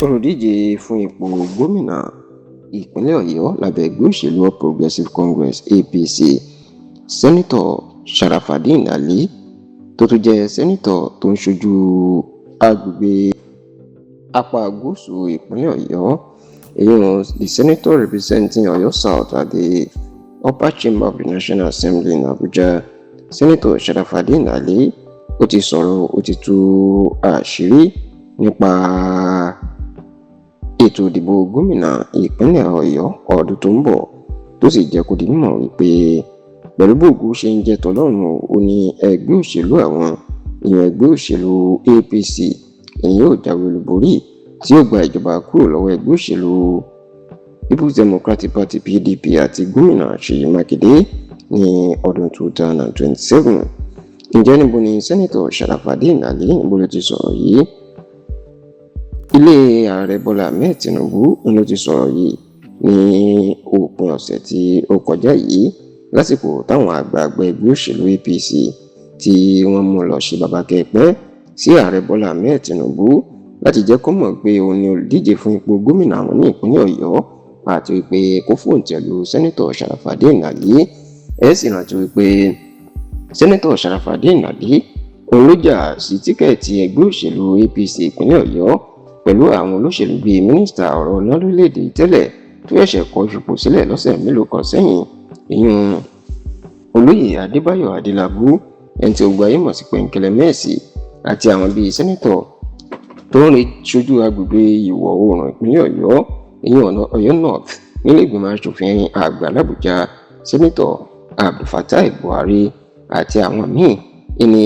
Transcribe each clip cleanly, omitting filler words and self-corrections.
Olùdíje fún ipò gómìnà ìpínlẹ̀ Ọ̀yọ́ lábẹ́ ẹgbẹ́ òṣèlú All Progressives Congress, APC, Senator Sharafadeen Alli, tó tún jẹ́ sẹ́nitọ̀ tó ń ṣojú agbègbè apá gúúsù ìpínlẹ̀ Ọ̀yọ́, ìyẹn the senator representing Oyo South at the upper chamber of the National Assembly in Abuja, Senator Sharafadeen Alli, ó ti sọ̀rọ̀, ó ti tú àṣírí nípa ètò ìdìbò gómìnà ìpínlẹ̀ Ọ̀yọ́ ọdún tó ń bọ̀, tó sì jẹ́ kó di mímọ̀ wípé pẹ̀lú bógo ṣe ń jẹ́ tọlọ́run, ó ní ẹgbẹ́ òṣèlú àwọn, ìyẹn ẹgbẹ́ òṣèlú APC, èyí yóò jáwé olúborí tí yóò gba ìjọba kúrò lọ́wọ́ ẹgbẹ́ òṣèlú People's Democratic Party, PDP, àti gómìnà Ṣèyí Mákindé ní ọdún 2027. Ǹjẹ́ níbo ni Senator Sharafadeen Alli, níbo ló ti sọ̀rọ̀ yìí? Ilé Ààrẹ Bọ́lá Ahmed Tinubu ló ti sọ̀rọ̀ yìí ní òpin ọ̀sẹ̀ tí ó kọjá yìí, lásìkò táwọn àgbààgbà ẹgbẹ́ òṣèlú APC tí wọ́n mú lọ ṣe bàbá kẹpẹ́ sí Ààrẹ Bọ́lá Ahmed Tinubu láti jẹ́ kó mọ̀ pé òun ni olùdíje fún ipò gómìnà àwọn ní ìpínlẹ̀ Ọ̀yọ́, àti pé kó fòǹtẹ̀ lu Senator Sharafadeen Alli. Ẹ sì rántí wípé Senator Sharafadeen Alli, òun ló jà sí ticket ẹgbẹ́ òṣèlú APC ìpínlẹ̀ Ọ̀yọ́ pẹ̀lú àwọn olóṣèlú bíi mínísítà ọ̀rọ̀ iná lórílẹ̀‐èdè tẹ́lẹ̀ tó ṣẹ̀ṣẹ̀ kọ ìfipò sílẹ̀ lọ́sẹ̀ mélòó kan sẹ́yìn, ìyún Olóyè Adébáyọ̀ Adélábù, ẹni tí gbogbo ayé mọ̀ sí Pẹ̀ǹkẹ̀lẹ̀ Mẹ́ẹ̀sì, àti àwọn bíi senator tó ń ṣojú agbègbè ìwọ̀ oòrùn ìpínlẹ̀ Ọ̀yọ́, ìyún Ọ̀yọ́ North, nílé ìgbìmọ̀ asòfin àgbà làbújá, Senator Abdulfatai Buhari, àti àwọn míì. Ìní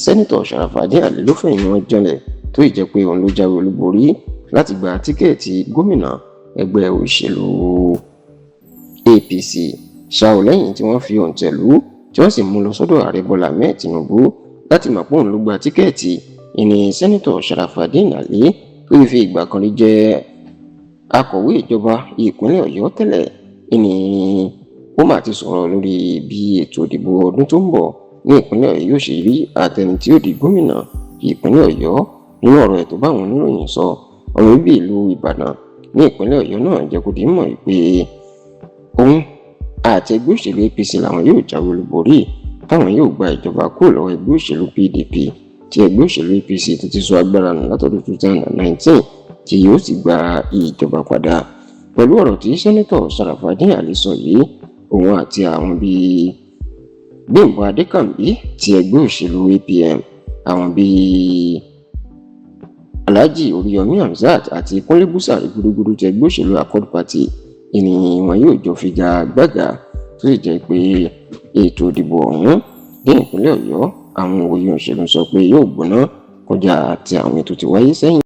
Senator Sharafadeen Alli ló fẹ̀yìn wọn janlẹ̀, tó ì jẹ́ pé òun ló jáwé olúborí láti gba ticket gómìnà ẹgbẹ́ òṣèlú APC ṣá ò, lẹ́yìn tí wọ́n fi òǹtẹ̀ lù ú, tí wọ́n sì mú lọ sọ́dọ̀ Ààrẹ Bọ́lá Ahmed Tinubu láti mọ̀ pé òun ló gba ticket. Ìní Senator Sharafadeen Alli, tó ti fi ìgbà kan rí jẹ́ akọ̀wé ìjọba ìpínlẹ̀ Ọ̀yọ́ tẹ́lẹ̀, ìní ó mà ti sọ̀rọ̀ lórí bí ètò ìdìbò ọdún tó ń bọ̀ ní ìpínlẹ̀ Ọ̀yọ́ yóò ṣe rí, àtẹni tí yóò di gómìnà ìpínlẹ̀ Ọ̀yọ́. Nínú ọ̀rọ̀ ẹ̀ tó bá àwọn oníròyìn sọ, ọmọ bíbí ìlú Ìbàdàn ní ìpínlẹ̀ Ọ̀yọ́ náà jẹ́ kó di mọ̀ pé òun àti ẹgbẹ́ òṣèlú APC làwọn yóò jáwé olúborí, táwọn yóò gba ìjọba kúrò lọ́wọ́ ẹgbẹ́ òṣèlú PDP, tí ẹgbẹ́ òṣèlú APC tó ti sọ agbára nù látọdún 2019, tí yóò sì gba ìjọba padà. Pẹ̀lú ọ̀rọ̀ tí Senator Sharafadeen Alli sọ yìí, òun àti àwọn bíi Bímbọ́ Adékànbí ti ẹgbẹ́ òṣèlú APM, àwọn bíi Alhaji Oríyọmí Hamzat àti Kúnlé Búsàrí Gúdúgúdú ti ẹgbẹ́ òṣèlú Accord Party, ìní wọn yóò jọ figagbága, tó sì jẹ́ pé ètò ìdìbò ọ̀hún ní ìpínlẹ̀ Ọ̀yọ́, àwọn òye òṣèlú sọ pé yóò gbóná kọjá àti àwọn ètò tí wáyé sẹ́yìn.